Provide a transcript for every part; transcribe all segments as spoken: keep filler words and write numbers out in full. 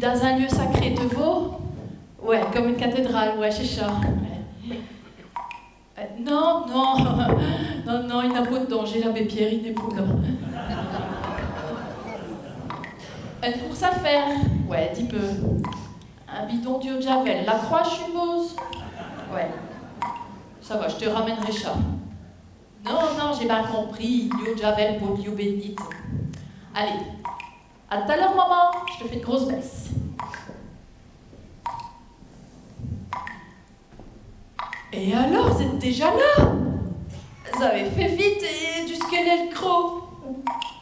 Dins un lieu sacré, te vos ? Ouais, comme eune cathédrale, ouais, ch'est cha. Ouais. Euh, non, non, non, non, i n'a pos d'danger, l'abbé Pierre, i n'est pos là. Eune course à faire ? Ouais, dis-me. Un bidon d'eau d'javel, la Croix, j'suppose ? Ouais. Cha va, j'te ramènerai cha. Non, non, j'ai bin compris, l'eau d'javel pour l'eau bénite. Allez, à tout à l'heure, maman, j'te fais d'grosses baisses. Et alors, vous êtes déjà là ? Vous avez fait vite, et dusqu'il est l'croc ?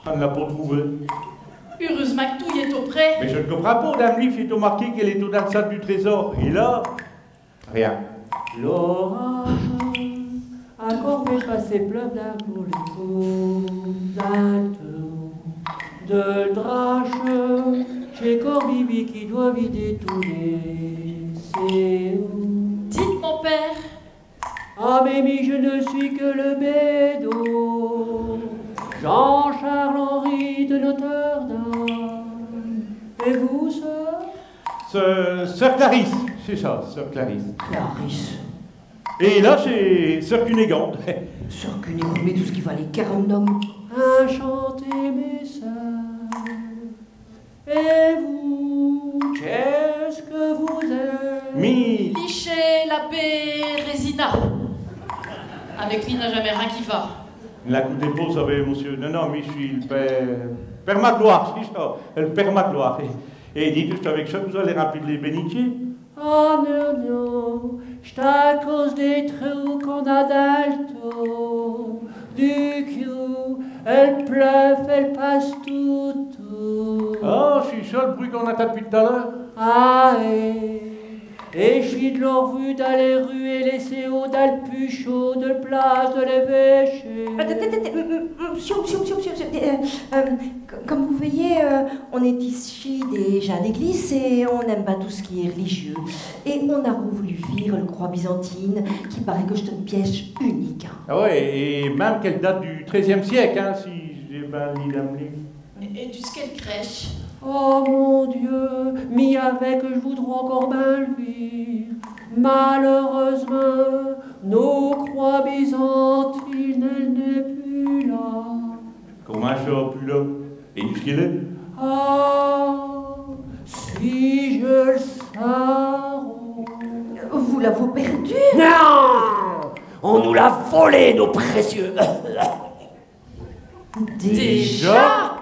On n'l'a pos trouvé. Heureus'mint que tout y est au prêt. Mais je n'comprinds pos, dins m'livre, i est marqué qu'elle est au dins l'salle du trésor. Et là, rien. L'orache a cor fait passer plein d'un pour les coups d'un tour de drache, ch'est cor Bibi qui doit vider tous les séaux. Dites, mon père. Ah, mais mi, je ne suis que le bédot, Jean-Charles Henri de Notre-Dame. Et vous, sœur ? Sœur, sœur Clarisse, ch'est cha, sœur Clarisse. Clarisse. Et là, ch'est sœur Cunégonde. Sœur Cunégonde, mais tout cha qui va aller, carnum. Enchanté, mes sœurs. Et vous, qu'est-ce que vous êtes ? Mi. Li ch'est l'abbé Résina. Avec li, n'a jamais rien qui va. N'l'acoutez pos, savez, monsieur. Non, non, mi, j'sus l'père, père Magloire, ch'est cha, l'père Magloire. Et, et dites, ch'est avec cha que vous allez rimplir les bénitiers ? Oh non, non, ch'est à cause des trous qu'on a dins l'toit. Du coup, el pleuve, elle passe tout, tout. Ah, ch'est cha l'bruit qu'on intind d'pus tout à l'heure ? Ah, eh. Et ch'est de l'orvu d'aller ruer les séaux dins l'puchot de l'plache de l'évêché. Attends, attends, attends, m-, m-, monsieur, monsieur, monsieur, monsieur, monsieur, euh, euh, c-, comme vous voyez, euh, on est ichi des gins d'églisse et on aime bin tout cha qui est religieux. Et on a voulu vir l'croix byzantine, qui paraît que ch'est eune pièche unique, hein. Ah ouais, et même qu'elle date du treizième siècle, hein, si j'ai bin lu dins m'livre. Et, et dusqu'il est l'croc ? Oh mon Dieu, mi, avec, j'voudros incore bin l'vir. Malheureus'mint, no croix byzantine, elle n'est pus là. Commint cha, pus là ? Et dusqu'il est ? Ah, si je l'savros. Vous l'avez perdu ? Non ! On nous l'a volé, nos précieux. Déjà ?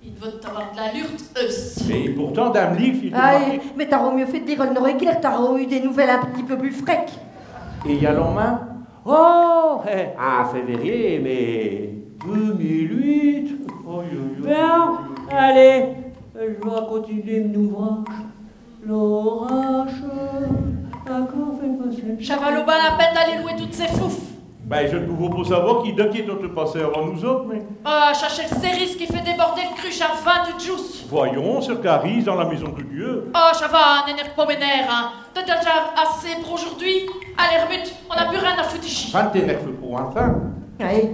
I devot avoir d'la lurte, eux. Et pourtant, dins m'livre, i est marqué. Ah, mais t'aros mieux fait d'lire l'Noréclair, t'aros eu des nouvelles un p'tit peu pus fraîques. Et i a longtemps ? Oh, eh, in février, mais deux mille huit. Aïe, aïe, aïe. Bon, allez, j'vas continuer m'n ouvrache. L'orache a cor fait passer. Cha valot bin la peine d'aller louer toutes chés foufes. Ben, je n'pouvos pos savoir qui d'eux qui étot passé avant nous autes, mais... Ah, cha ch'est l'céris qui fait déborder l'cruche à vin de Djousse. Voyons, sœur Clarisse, dins l'maison de Dieu. Oh, cha va, n'énerve pos mes nerfs, hein. T'as déjà assez pour aujourd'hui ? Allez, r'mute, on n'a pus rien à foutre ichi. Enfin, t'énerves pos, enfin. Ouais.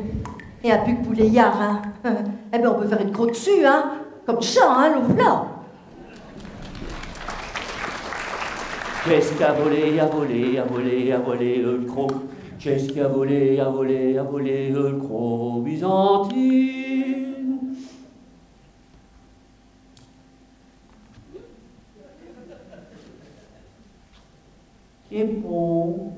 Et un puque pour les liards, hein. Eh ben, on peut faire eune croix d'sus, hein. Comme cha, hein, le v'là. Qu'est-ce qu'a volé, a volé, a volé, a volé, euh, l'croc ? Qu'est-ce qu'a volé, a volé, a volé, euh, l'croc byzantine ? Qui répond ?